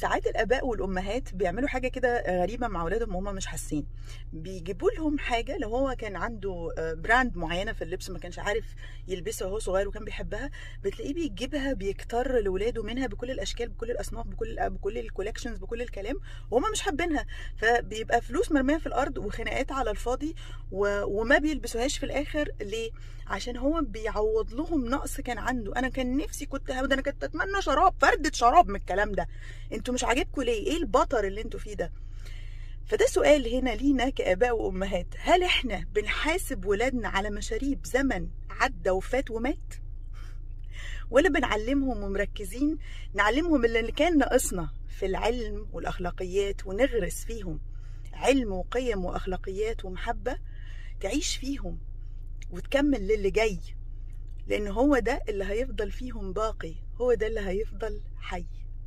ساعات الاباء والامهات بيعملوا حاجة كده غريبة مع اولادهم وهم مش حاسين. بيجيبوا لهم حاجة، لو هو كان عنده brand معينة في اللبس ما كانش عارف يلبسها وهو صغير وكان بيحبها، بتلاقيه بيجيبها، بيكتر لاولاده منها بكل الاشكال، بكل الاصناف، بكل ال collections، بكل الكلام، وهم مش حابينها. فبيبقى فلوس مرمية في الارض وخناقات على الفاضي وما بيلبسوهاش في الاخر. ليه؟ عشان هو بيعوض لهم نقص كان عنده. انا كان نفسي كنت هاخد، انا كنت اتمنى شراب، فردة شراب من الكلام ده، انتوا مش عاجبكم ليه؟ ايه البطر اللي انتوا فيه ده؟ فده سؤال هنا لينا كآباء وأمهات، هل احنا بنحاسب ولادنا على مشاريب زمن عدى وفات ومات؟ ولا بنعلمهم ومركزين نعلمهم اللي كان ناقصنا في العلم والأخلاقيات، ونغرس فيهم علم وقيم وأخلاقيات ومحبة تعيش فيهم وتكمل للي جاي، لأن هو ده اللي هيفضل فيهم باقي، هو ده اللي هيفضل حي.